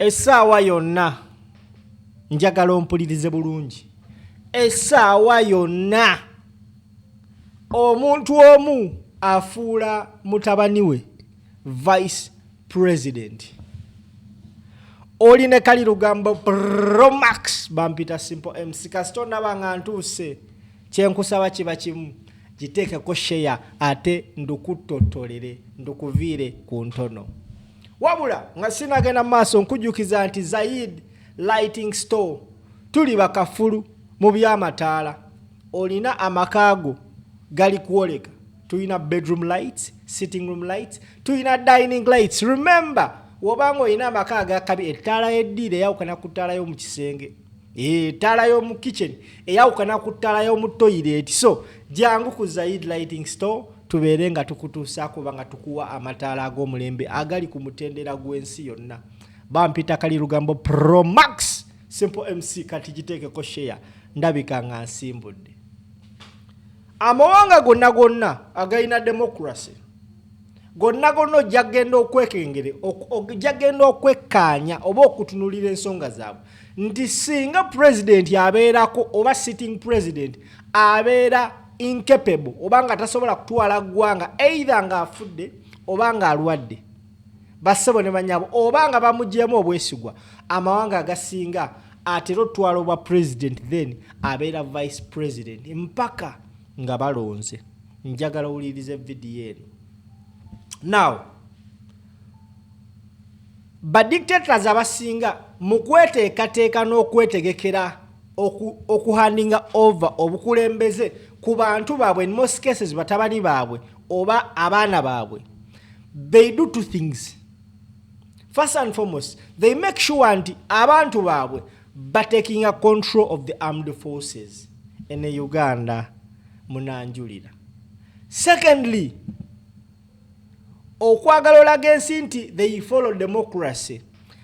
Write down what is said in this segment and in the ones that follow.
Essaawa yonna njagala ompulirize bulungi. Essaawa yonna omuntu omu afuula mutabani we vice president. Oli ne Kali Lugambo Promax, bampita Simple MC. Kasita ondaba nga ntuuse, kyenkusaba kiba kimu, giteekeko share ate ndukuttotolere ndukuviire ku ntono. Wabula nga sinagenda mu maaso, nkujjukiza nti Zaid Lighting Store tuli bakafulu mu byamataala. Olina amaka go gali kwoleka, tulina bedroom lights, sitting room lights, tulina dining lights. Remember, wobanga olina amaka agakabi, ettaala y'eddiiro eyawukana ku ttaala y'omu kisenge, ettaala y'omu kitchen eyawukana ku ttaala y'omu toilet. So jangu ku Zaid Lighting Store tubeere nga tukutuusaako oba nga tukuwa amataala ag'omulembe agali ku mutendera gw'ensi yonna. Bampita Kali Lugambo Promax, Simple MC. Kati giteekeko share, ndabika nga nsimbudde. Amawanga gonna gonna agalina democracy gonna gonna, ojja kgenda okwekengere, ojja kgenda okwekkaanya oba okutunulira ensonga zaabwe nti singa president abeerako oba sitting president abeera incapable oba nga tasobola kutwala ggwanga, either ng'afudde oba ng'alwadde, bassebo ne banyabo, oba nga bamugyemu obwesigwa, amawanga agasinga atera otwala obwa president, then abeera vice president mpaka nga balonze. Njagala owulirize vidiyo eno. Now, badictators abasinga mu kweteekateeka n'okwetegekera okuhandinga over obukulembeze ku bantu baabwe, in most cases batabani baabwe oba abaana baabwe, they do two things. First and foremost, they make sure nti abantu baabwe batakinga control of the armed forces. Ene Uganda munanjulira. Secondly, okwagala olaga ensi nti they follow democracy,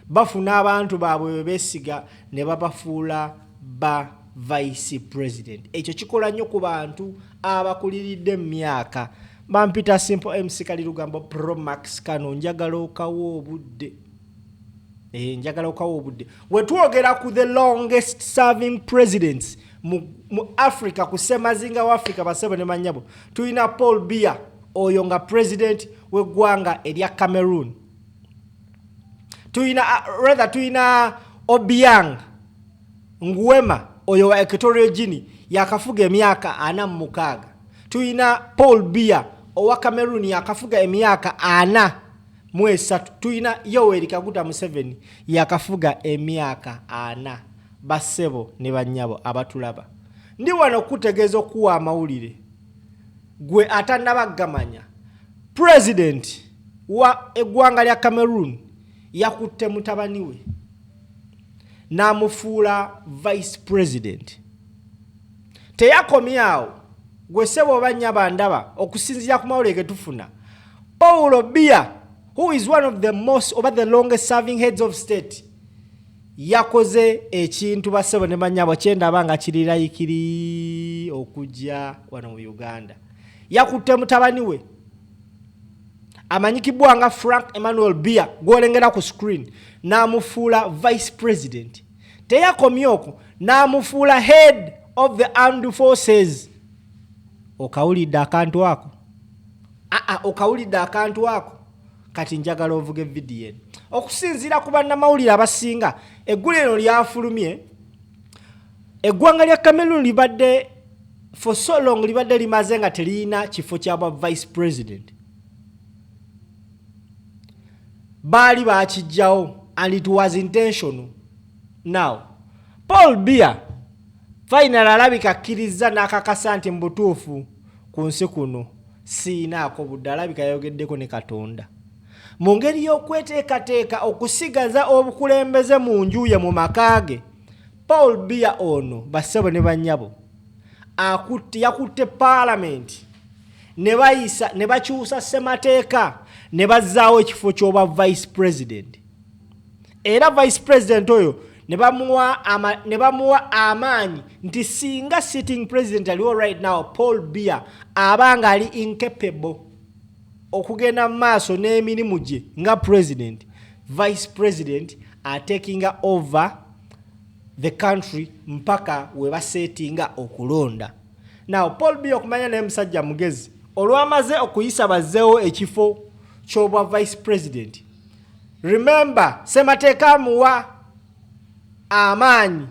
bafuna abantu baabwe bwe beesiga ne babafuula ba vice president. Ekyo kikola nnyo ku bantu abakuliridde mu myaka. Bampita Simple MC Kali Lugambo Promax. Kano njagala okawa obudde. Njagala okawa obudde. Wetwogera ku the longest serving presidents mu Africa, ku semazinga wa Africa, basebo ne manyabo, tulina Paul Biya, oyo nga president w'eggwanga erya Cameroon. Tulina rather tulina Obiang Nguema, oyo wa Equatorial Guinea, yakafuga emyaka 46. Tulina Paul Biya owa Cameroon, yakafuga emyaka 43. Tulina Yoweri Kaguta Museveni, yakafuga emyaka 40. Bassebo ne bannyabo abatulaba, ndi wano okutegeeza, okuwa amawulire gwe atannabaggamanya. President wa eggwanga lya Cameroon yakutte mutabani we n'amufuula vice president. Teyakomyawo. Gwe ssebo oba nnyaba ndaba, okusinziira ku mawulire ge tufuna, Paulo Biya, who is one of the most oba the longest serving heads of state, yakoze ekintu, bassebo ne banyabo, kyendaba nga kiri likely okujja wano mu Uganda. Yakutte mutabani we amanyikibwa nga Frank Emmanuel Biya, gwolengera ku screen, n'amufuula vice president. Teyakomye okwo, n'amufuula head of the armed forces. Okawulidde akantu ako? Aa, okawulidde akantu ako? Kati njagala ovuga evidiyo eno. Okusinziira ku bannamawulire abasinga, eggulu eno lyafulumye. Eggwanga lya Cameroon libadde for so long libadde limaze nga teriyina kifo kya bwa vice president. Baali bakijjawo and it was intentional. Now, Paul Biya final alabika akkiriza n'akakasa nti mu butuufu ku nsi kuno siinaako budde. Alabika yayogeddeko ne Katonda mu ngeri y'okweteekateeka okusigaza obukulembeze mu nju ye, mu maka ge. Paul Biya ono, bassebo ne bannyabo, yakutte paalamenti ne bayisa ne bakyusa ssemateeka ne bazzaawo ekifo ky'obwa vice president. Era vice president oyo ne bamuwa amaanyi nti singa sitting president aliwo right now, Paul Biya, aba nga ali incapable okugenda mu maaso n'emirimu gye nga president, vice president Atakinga over the country mpaka we basetinga okulonda. Now Paul Biya, okumanya naye musajja mugezi, olwamaze okuyisa bazzeewo ekifo ky'obwa vice president. Remember, semateeka amuwa amaanyi,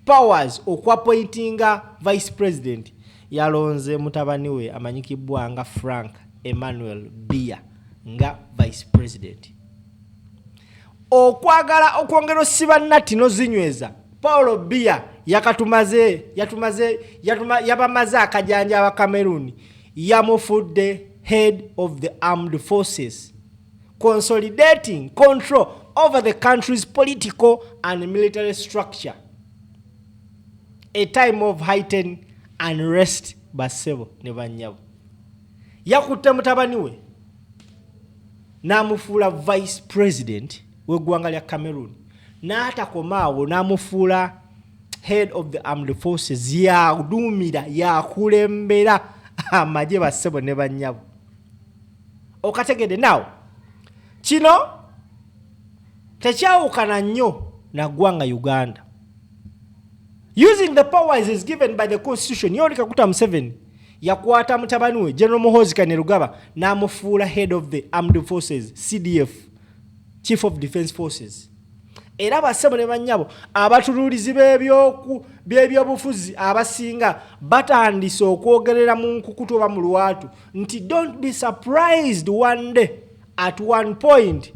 powers, okuappointinga vice president. Yalonze mutabani we amanyikibwa nga Frank Emmanuel Biya nga vice president. Okwagala okwongera osiba natti nozinyweza, Paul Biya yakatumaze, yatumaze, yabamaze akajanja aba Cameroon. Yamufudde head of the armed forces, consolidating control over the country's political and military structure, a time of heightened unrest. Bassebo ne bannyabo, yakutte mutabani we n'amufuula vice president w'eggwanga lya Cameroon, n'atakomaawo, n'amufuula head of the armed forces, yaduumira, yakulembera amagye. Bassebo ne bannyabo, okategedde? Naawe kino tekyawukana nnyo na ggwanga Uganda. Using the powers is given by the constitution, Yoweri Kaguta Museveni yakwata mutabani we General Muhoozi Kainerugaba n'amufuula head of the armed forces, CDF, Chief of Defence Forces. Era bassebo ne bannyabo, abatunuulizi b'ebyobufuzi abasinga batandise okwogerera mu nkukutu oba mu lwatu nti don't be surprised one day, at one point,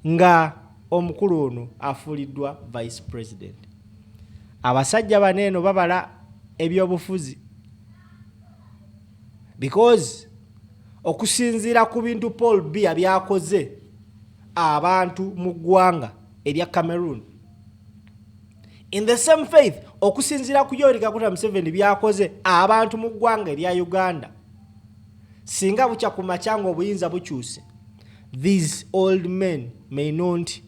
nga omukulu ono afuuliddwa vice president. Abasajja bano eno babala ebyobufuzi, because okusinziira ku bintu Paul Biya byakoze abantu mu ggwanga erya Cameroon, in the same faith, okusinziira ku Yoweri Kaguta Museveni byakoze abantu mu ggwanga erya Uganda, singa bukya ku makya nga obuyinza bukyuse, these old men may not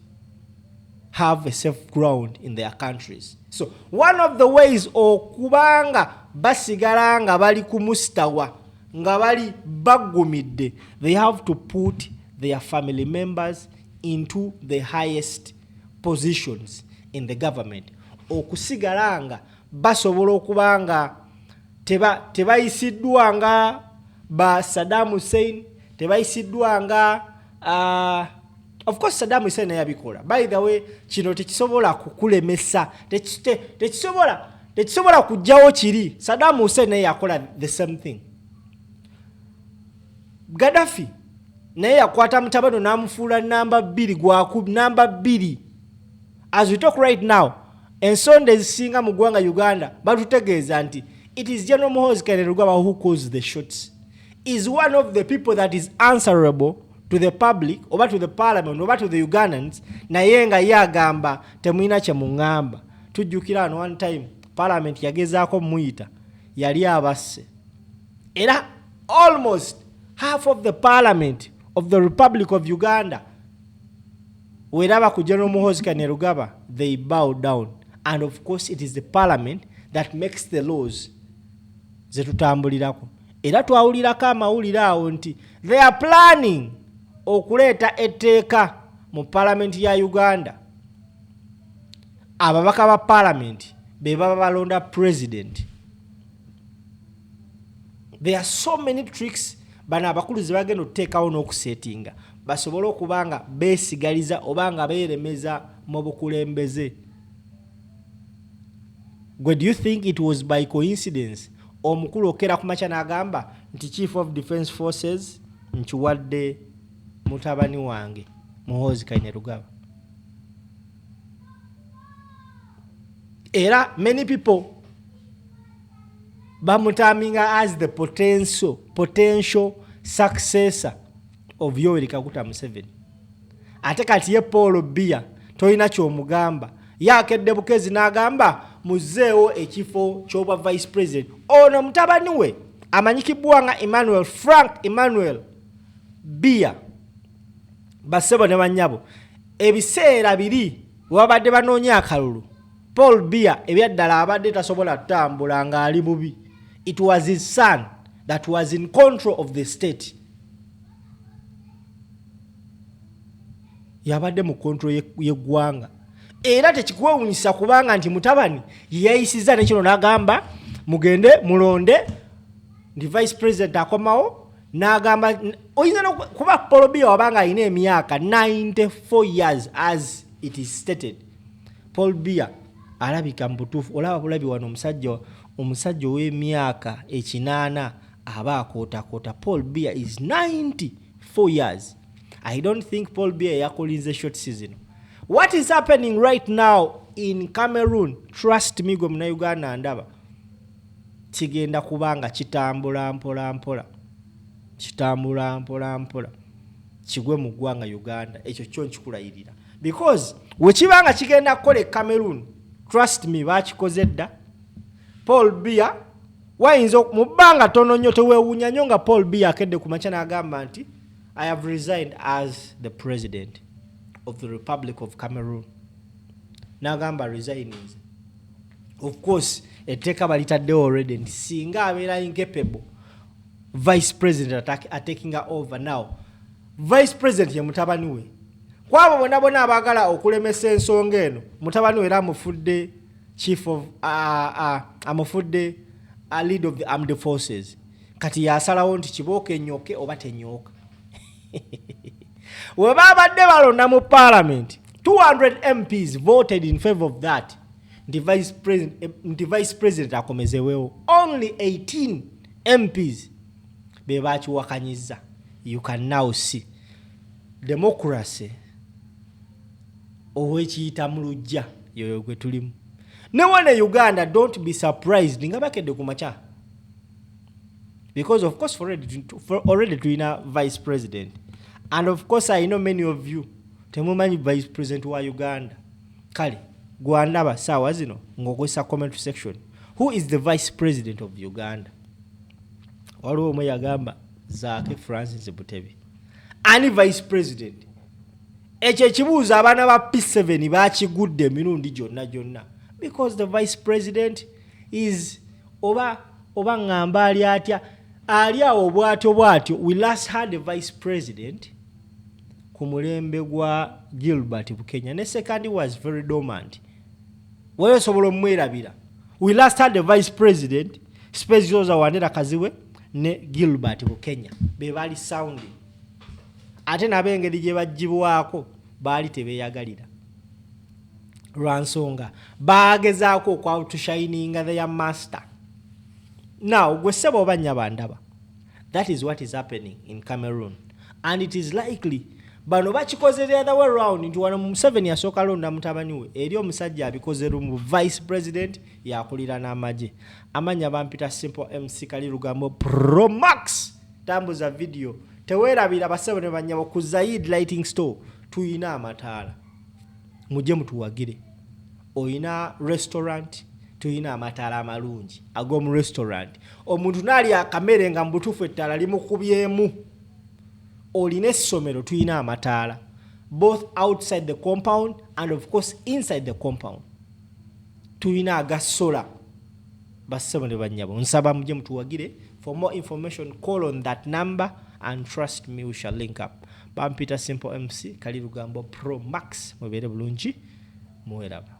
have a safe ground in their countries. So one of the ways okubanga basigala nga bali ku mustawa, nga bali baggumidde, they have to put their family members into the highest positions in the government, okusigala nga basobola okuba nga tebayisiddwa nga ba Saddam Hussein, tebayisiddwa nga of course Saddam Hussein naye yabikola. By the way, kino tekisobola kukulemesa, tekisobola kugjawo kiri. Saddam Hussein naye yakola the same thing. Gaddafi naye yakwata mutabani n'amufuula namba 2, gwaku namba 2. As we talk right now, ensonda ezisinga mu ggwanga Uganda batutegeeza nti it is General Muhoozi Kainerugaba who calls the shots, is one of the people that is answerable to the public oba to the parliament oba to the Ugandans. Naye nga ye agamba, "Temulina kye muŋŋamba." Tujjukira wano one time parliament yagezaako muyita, yali abasse, era almost half of the parliament of the Republic of Uganda weraba ku General Muhoozi Kainerugaba, they bow down. And of course it is the parliament that makes the laws zetutambulirako. Era twawulirako amawulire awo nti they are planning okuleeta etteeka mu palamenti ya Uganda, ababaka ba palamenti be baba balonda president. There are so many tricks bano abakulu ze bagenda okuteekawo n'okusetinga basobole okuba nga beesigaliza oba nga beeremeza mu bukulembeze. Gwe, do you think it was by coincidence omukulu okera ku makya n'agamba nti Chief of Defence Forces nkiwadde mutabani wange Muhoozi Kainerugaba? Era many people bamuterminga as the potential successor of Yoweri Kaguta Museveni. Ate kati ye Paul Biya tolina kyomugamba, yakedde bukezi n'agamba muzeewo ekifo ky'obwa vice president. Ono mutabani we amanyikibwa nga Emmanuel Frank Emmanuel Biya. Bassebo ne bannyabo, ebiseera biri webabadde banoonya akalulu, Paul Biya ebyaddala abadde tasobola ttambula ng'ali bubi. It was his son that was in control of the state, yabadde mu control y'eggwanga. Era tekikwewunyisa kubanga nti mutabani yeyayisizza nekino n'agamba mugende mulonde nti vice president akomawo, n'agamba oyinza kuba Paul Biya wabanga alina emyaka 94 years as it is stated. Paul Biya alabika mu butuufu olaba bulabi wano omusajja ow'emyaka 80 aba akootakoota. Paul Biya is 94 years. I don't think Paul Biya yakolinze short season. What is happening right now in Cameroon, trust me, gwe Munauganda ndaba kigenda kubanga kitambula mpola mpola, kitambula mpola mpola kigwe mu ggwanga Uganda. Ekyo kyo nkikulayirira, because wekibanga kigenda kukola e Cameroon, trust me, bakikoze dda. Paul Biya wayinza mu bbanga tono nnyo, teweewuunya nnyo nga Paul Biya akedde ku makya n'agamba nti "I have resigned as the president of the Republic of Cameroon," n'agamba resigninze. Of course etteeka balitaddewo already nti singa abeera incapable, vice president atakinga over. Now vice president ye mutabani we. Kwabo bonna bonna abaagala okulemesa ensonga eno, mutabani we era amufudde chief of amufudde lead of the armed forces. Kati yasalawo nti kibooko enyoke oba tenyooka. We babadde balonda mu parliament, 200 MPs voted in favor of that, nti vice president akomezewewo. Only 18 MPs be bakiwakanyiza. You can now see democracy owekiyita mu lujja yoyo gwe tulimu. Ne wane Uganda, don't be surprised nga bakedde ku makya, because of course already tulina vice president, and of course I know many of you temumanyi vice president wa Uganda. Kale gwandaba saawa zino ng'okozesa comment section, who is the vice president of Uganda? Waliwo omwe yagamba Zaake Francis Butebi. Ani vice president? Ekyo ekibuuzo abaana ba P7 bakigudde emirundi gyonna gyonna, because the vice president is oba ŋŋamba ali atya, ali awo bwatyo bwatyo. We last had a vice president ku mulembe gwa Gilbert Bukenya, ne second was very dormant, wali osobola omwerabira. We last had a vice president, Specioza Wandera Kazibwe ne Gilbert Bukenya be baali sounding, ate nabo engeri gye bagibwako baali tebeeyagalira lwa nsonga bagezaako okwout-shininga their master. Now gwe ssebo oba nnyaba ndaba, that is what is happening in Cameroon, and it is likely bano bakikoze the other way round, nti wano Museveni yasooka londa mutabani we, eri omusajja abikoze lumu, vice president yakulira n'amagye. Amanya bampita Simple MC Kali Lugambo Promax. Tambuza video, teweerabira basebo ne banyabo, ku Zaid Lighting Store tuyina amataala, mujje mutuwagire. Oyina restaurant, tuyina amataala amalungi ag'omu restaurant, omuntu naali akamere nga mubutuufu ettaala limukubyemu. Olina essomero, tuyina amataala both outside the compound and of course inside the compound. Tuyina aga solar. Bassebo ne bannyabo, nsaba mujje mutuwagire. For more information, call on that number and trust me, we shall link up. Bampita Simple MC Kali Lugambo Pro Max. Mubeere bulungi, muweraba.